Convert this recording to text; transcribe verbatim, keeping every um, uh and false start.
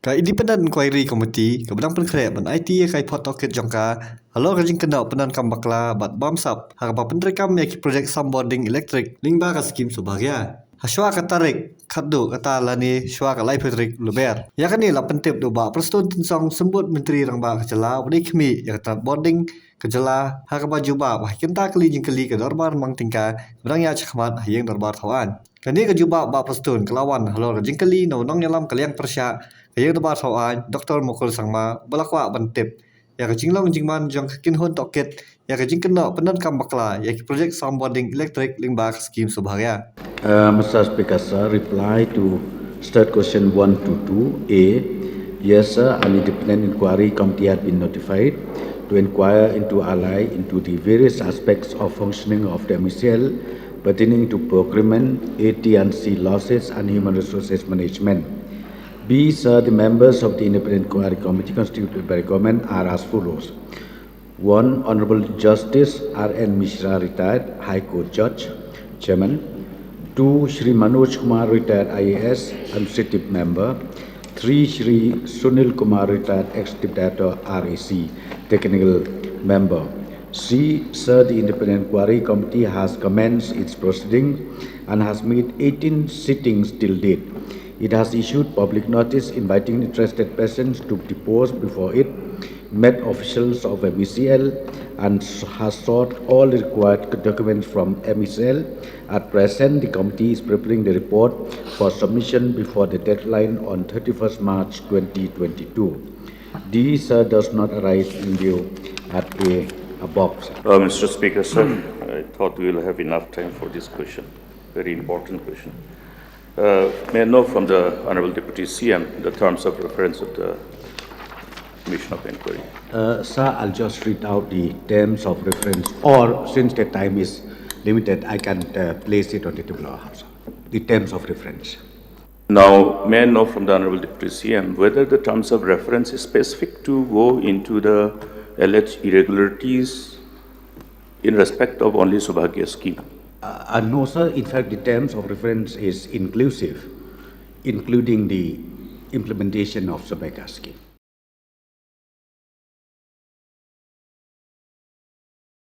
Ka Independent Inquiry Committee kaba dang pynkhreh ban aiti ïa ka report tohkit jong ka halor ka jingkynnoh pyndonkam bakla bad bamsap ha kaba pyntreikam ïa ki projek soundboarding elektrik lyngba ka skim Saubhagya. Hashwa ka tarik khatduh kata lane shwa ka laiphew tarik Lber, ïa kane la pyntip da u Bah Prestone Tynsong, Symbud Myntri Rangbah ka jylla, u dei khmih ïa ka tnat boarding ka jylla ha kaba jubab ha ki kynta kylli jingkylli ka dorbar mang tyngka kaba dang ïaid shakhmat ha ïing dorbar thaw aiñ. Kane ka jubab Bah Prestone ka la wan halor ka jingkylli na u nongïalam ka liang pyrshah ka ïing dorbar thaw aiñ, Doktor Mukul Sangma, uba la kwah ban tip ïa ka jinglong jingman jong ka kynhun tohkit ïa ka jingkynnoh pyndonkam bakla ïa ki projek soundboarding elektrik lyngba ka skim Saubhagya. Uh, Mister Speaker, sir, reply to state question one two two A. Yes, sir, an independent inquiry committee had been notified to inquire into R L I into the various aspects of functioning of the M E C L pertaining to procurement, A T and C losses, and human resources management. B, sir, the members of the independent inquiry committee constituted by the government are as follows. One, Honorable Justice R N Mishra, retired High Court Judge, Chairman. Two, Shri Manoj Kumar, retired I A S, Administrative Member. Three, Shri Sunil Kumar, retired Executive Director, R A C, Technical Member. C, sir, the Independent Inquiry Committee has commenced its proceeding and has made eighteen sittings till date. It has issued public notice inviting interested persons to depose before it, met officials of M E C L, and has sought all required documents from M E C L. At present, the committee is preparing the report for submission before the deadline on thirty-first March twenty twenty-two. D, sir, does not arise in view at A, a box. Uh, Mister Speaker, sir, I thought we will have enough time for this question. Very important question. Uh, may I know from the Honorable Deputy C M the terms of reference of the Commission of Inquiry? Uh, sir, I'll just read out the terms of reference, or since the time is limited, I can uh, place it on the table of House. The terms of reference. Now, may I know from the Honorable Deputy C M whether the terms of reference is specific to go into the alleged irregularities in respect of only Saubhagya scheme? Uh, uh, no, sir. In fact, the terms of reference is inclusive, including the implementation of Saubhagya scheme.